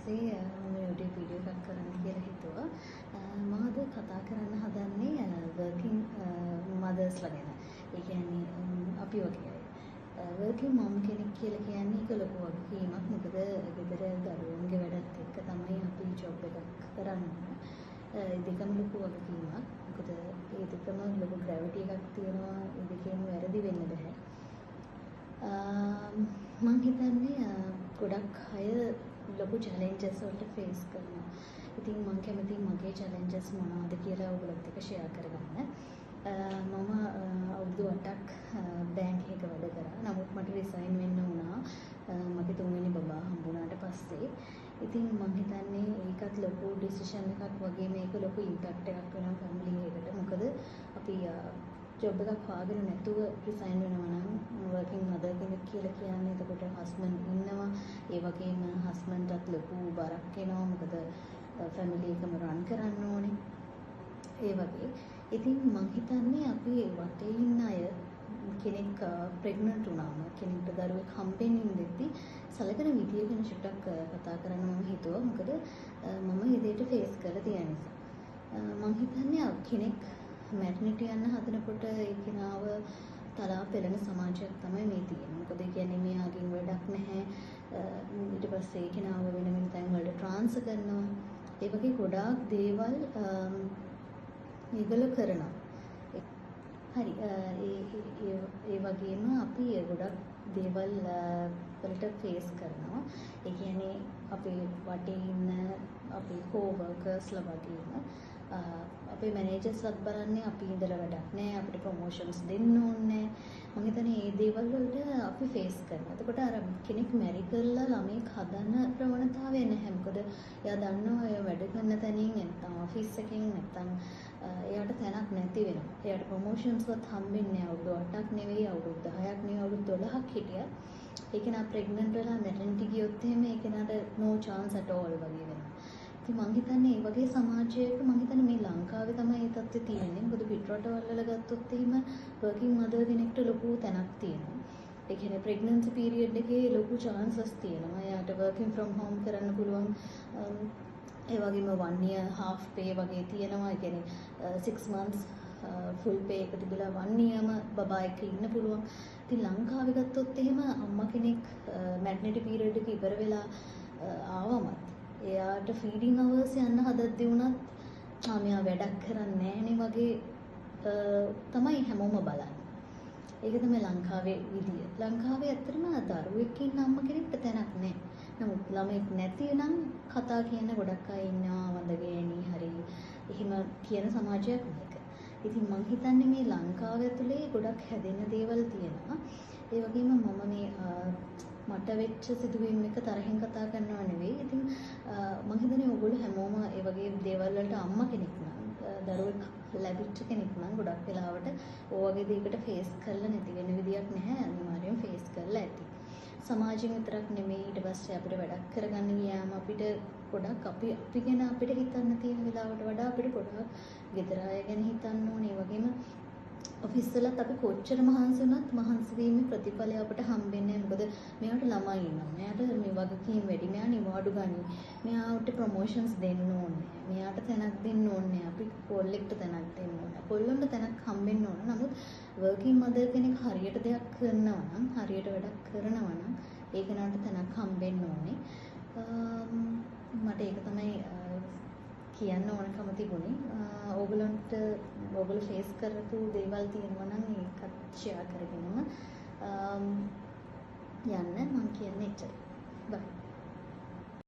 පස්සේ මම YouTube video එකක් කරන්න කියලා හිතුවා. මම අද කතා කරන්න හදන්නේ වර්කින් මදර්ස්ලා ගැන. ඒ කියන්නේ අපි වගේ අය. වර්කින් මොම් කෙනෙක් කියලා කියන්නේ ඒක ලොකු වගකීමක්. මොකද ගෙදර දරුවන්ගේ වැඩත් එක්ක තමයි අපි ජොබ් එකක් කරන්නේ. ඒ දෙකම ලොකු වගකීමක්. මොකද ඒ දෙකම ලොකු ග්‍රැවිටි එකක් තියෙනවා. ඒ දෙකේම වැරදි වෙන්න බෑ. මං හිතන්නේ ගොඩක් අය ලොකු චැලෙන්ජස් වලට ෆේස් කරනවා. ඉතින් මං කැමතියි මගේ චැලෙන්ජස් මොනවද කියලා ඔයගොල්ලොත් එක්ක ෂෙයා කරගන්න. මම අවුරුදු 8ක් බැංක් එකක වැඩ කරා. නමුත් මට රිසයින් වෙන්න වුණා මගේ තුන්වෙනි බබා හම්බුණාට පස්සේ. ඉතින් මං හිතන්නේ ඒකත් ලොකු ඩිසිෂන් එකක් වගේ, මේක ලොකු ඉම්පැක්ට් එකක් වෙනවා ෆැමිලි එකට. මොකද අපි ජොබ් එකක් හොයාගෙන නැතුව රිසයින් වෙනවා නම්, වර්කින් මදර් කෙනෙක් කියලා කියන්නේ, එතකොට හස්බන්ඩ් ඉන්නවා. ඒ වගේම හස්බන්ඩ්ටත් ලොකු බරක් එනවා. මොකද ෆැමිලි එකම රන් කරන්න ඕනේ. ඒ වගේ. ඉතින් මං හිතන්නේ අපි වටේ ඉන්න අය කෙනෙක් ප්‍රෙග්නන්ට් වුණාම, කෙනෙක්ට දරුවෙක් හම්බෙන්න ඉඳිද්දි සලකන විදිය ගැන චුට්ටක් කතා කරන්න මම හිතුවා. මොකද මම මේ දෙයට ෆේස් කරලා තියෙන නිසා. මං හිතන්නේ කෙනෙක් මැටර්නිටි යන්න හදනකොට ඒ කෙනාව තලා පෙළෙන සමාජයක් තමයි මේ තියෙන්නේ. මොකද ඒ කියන්නේ මෙයාගෙන් වැඩක් නැහැ. ඊට පස්සේ ඒ කෙනාව වෙන වෙන තැන් වලට ට්‍රාන්ස්ෆර් කරනවා. ඒ වගේ ගොඩාක් දේවල් ඒගොල්ලෝ කරනවා. හරි, ඒ ඒ වගේම අපි ගොඩක් දේවල් වලට ෆේස් කරනවා. ඒ කියන්නේ අපේ වටේ ඉන්න අපේ කෝ වර්කර්ස්ලා වගේම අපේ මැනේජර්ස්ලත් බලන්නේ අපි ඉඳලා වැඩක් නෑ, අපිට ප්‍රොමෝෂන්ස් දෙන්න ඕනේ නෑ. මං හිතන්නේ මේ දේවල් වලට අපි ෆේස් කරනවා. එතකොට අර කෙනෙක් මැරි කරලා ළමයෙක් හදන ප්‍රවණතාවය නැහැ. මොකද එයා දන්නවා එයා වැඩ කරන තැනින් නැත්තම් ඔෆිස් එකෙන් නැත්තම් එයාට තැනක් නැති වෙනවා. එයාට ප්‍රොමෝෂන්ස්වත් හම්බෙන්නේ නෑ. අවුරුදු 8ක් නෙවෙයි, අවුරුදු 10ක් නෙවෙයි, අවුරුදු 12ක් හිටියා. ඒ කෙනා ප්‍රෙග්නන්ට් වෙලා මැටර්නිටි ගියොත් එහෙම ඒ කෙනාට no chance at all වගේ වෙනවා. ඉතින් මං හිතන්නේ මේ වගේ සමාජයක, මං හිතන්නේ මේ ලංකාවේ තමයි මේ තත්ත්වය තියෙන්නේ. මොකද පිටරටවල් වල ගත්තොත් එහෙම වර්කින් මදර් කෙනෙක්ට ලොකු තැනක් තියෙනවා. ඒ කියන්නේ ප්‍රෙග්නන්සි පීරියඩ් එකේ ලොකු චාන්සස් තියෙනවා. එයාට වර්කින් ෆ්‍රොම් හෝම් කරන්න පුළුවන්. ඒ වගේම 1 year half pay වගේ තියෙනවා. ඒ කියන්නේ 6 months full pay එක තිබිලා 1 yearම බබා එක්ක ඉන්න පුළුවන්. ඉතින් ලංකාවේ ගත්තොත් එහෙම අම්මා කෙනෙක් මැටර්නිටි පීරියඩ් එක ඉවර වෙලා ආවමත් එයාට ෆීඩින් අවර්ස් යන්න හදද්දි වුණත් ආ මෙයා වැඩක් කරන්නේ නෑනේ වගේ තමයි හැමෝම බලන්නේ. ඒක තමයි ලංකාවේ විදිය. ලංකාවේ ඇත්තටම දරුවෙක් ඉන්න අම්මා කෙනෙක්ට තැනක් නෑ. නමුත් ළමයෙක් නැති නම් කතා කියන ගොඩක් අය ඉන්නවා, වඳ ගෑණි හරි එහෙම කියන සමාජයක් මේක. ඉතින් මං හිතන්නේ මේ ලංකාව ඇතුලේ ගොඩක් හැදෙන්න දේවල් තියෙනවා. ඒ වගේම මම මේ මට වෙච්ච සිදුවීම් එක තරහින් කතා කරනව නෙවෙයි. ඉතින් මං හිතන්නේ ඔයගොල්ලෝ හැමෝම ඒ වගේ දේවල් වලට අම්මා කෙනෙක් නම්, දරුවෙක් ලැබිච්ච කෙනෙක් නම් ගොඩක් වෙලාවට ඔය වගේ දෙයකට ෆේස් කරලා නැති වෙන විදියක් නැහැ. අනිවාර්යෙන් ෆේස් කරලා ඇති. සමාජයෙන් විතරක් නෙමෙයි, ඊට පස්සේ අපිට වැඩක් කරගන්න ගියාම අපිට ගොඩක් අපි අපි ගැන අපිට හිතන්න තියෙන වෙලාවට වඩා අපිට ගොඩාක් ගෙදර අය ගැන හිතන්න ඕනේ. ඒ වගේම ඔෆිස් වලත් අපි කොච්චර මහන්සි වුණත් මහන්සි වීමේ ප්‍රතිඵලය අපිට හම්බෙන්නේ නැහැ. මොකද මෙයාට ළමයි ඉන්නවා. මෙයාට මේ වගකීම් වැඩි. මෙයා නිවාඩු ගනි. මෙයාට ප්‍රොමෝෂන්ස් දෙන්න ඕනේ. මෙයාට තැනක් දෙන්න ඕනේ. අපි කොල්ලෙක්ට තැනක් දෙන්න ඕනේ. කොල්ලොන්ට තැනක් හම්බෙන්න ඕන. නමුත් වර්කින් මදර් කෙනෙක් හරියට දෙයක් කරනවා නම්, හරියට වැඩක් කරනවා නම් ඒ කෙනාට තැනක් හම්බෙන්න ඕනේ. මට ඒක තමයි කියන්න ඕනකම තිබුණේ. ඕගොල්ලන්ට ඕගොල්ලෝ ෆේස් කරපු දේවල් තියෙනවා නම් ඒකත් ෂෙයා කරගෙනම යන්න. මං කියන්නේ එච්චරයි. බයි.